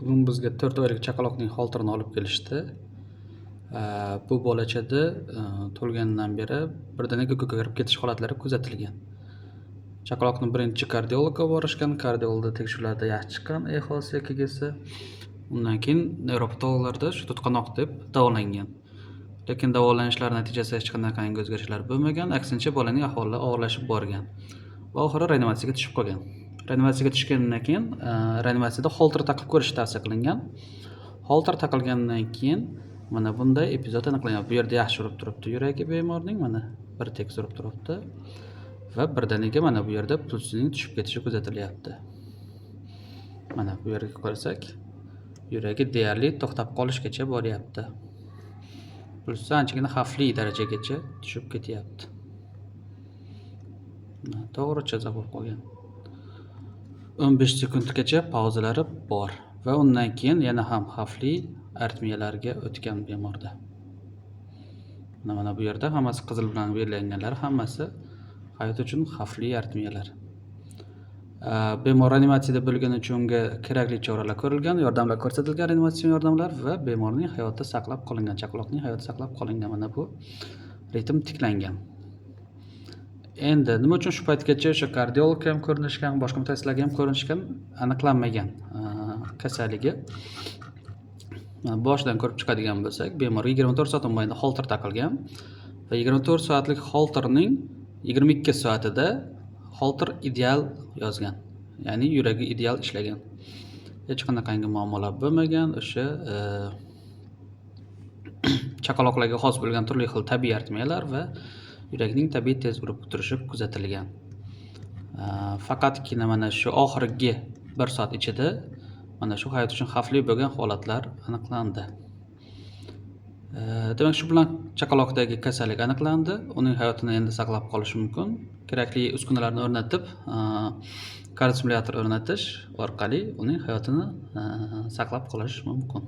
Bugun bizga 4 oylik chaqaloqning Holterini olib kelishdi. Bu bolachada tug'ilganidan beri birdaniga ko'karib ketish holatlari kuzatilgan. Chaqaloqni birinchi kardiologga borishgan, kardiologda tekshiruvlarda yaxshi chiqqan EHOsi, EKGsi. Undan keyin nevropatologlarda shu tutqanoq deb davolangan. Lekin davolanishlar natijasida hech qanaqangi o'zgarishlar bo'lmagan, aksincha, bolaning ahvoli og'irlashib borgan va oxiri reanimatsiyaga tushib qolgan. Reanimatsiyaga tushgandan keyin reanimatsiyada Holter taqib ko'rish tavsiya qilingan. Holter taqilgandan keyin mana bunday epizod aniqlangan. Bu yerda yaxshi urib turibdi yuragi bemorning, mana bir tekis urib turibdi va birdaniga mana bu yerda pulsining tushib ketishi kuzatilyapti. Mana bu yerga qarasak, yuragi deyarli to'xtab qolishgacha boryapti. Pulsi anchagina xavfli darajagacha tushib ketyapti. To'g'ri chiziq bo'lib qolgan. 15 sekundgacha pauzalari bor va undan keyin yana ham xavfli aritmiyalarga o'tgan bemorda. Mana bu yerda hammasi qizil bilan belgilanganlar, hammasi hayot uchun xavfli aritmiyalar. Bemor reanimatsiyada bo'lgani uchun unga kerakli choralar ko'rilgan, yordamlar ko'rsatilgan, reanimatsion yordamlar va bemorning hayoti saqlab qolingan, chaqaloqning hayoti saqlab qolingan. Mana bu ritm tiklangan. Endi nima uchun shu paytgacha o'sha kardiologga ham ko'rinishgan, boshqa mutaxassislarga ham ko'rinishgan, aniqlanmagan kasalligi. Mana boshidan ko'rib chiqadigan bo'lsak, bemorga 24 soat mobaynida Holter taqilgan va 24 soatlik Holterning 22 soatida Holter ideal yozgan. Ya'ni yuragi ideal ishlagan. Hech qanaqangi muammolar bo'lmagan. O'sha chaqaloqlarga xos bo'lgan turli xil tabiiy aritmiyalar va yurakning tabiiy tez urib turishi kuzatilgan. Faqatgina mana shu oxirgi 1 soat ichida mana shu hayot uchun xavfli bo'lgan holatlar aniqlandi. Demak, shu bilan chaqaloqdagi kasallik aniqlandi. Uning hayotini endi saqlab qolish mumkin. Kerakli uskunalarni o'rnatib, kardiostimulyator o'rnatish orqali uning hayotini saqlab qolish mumkin.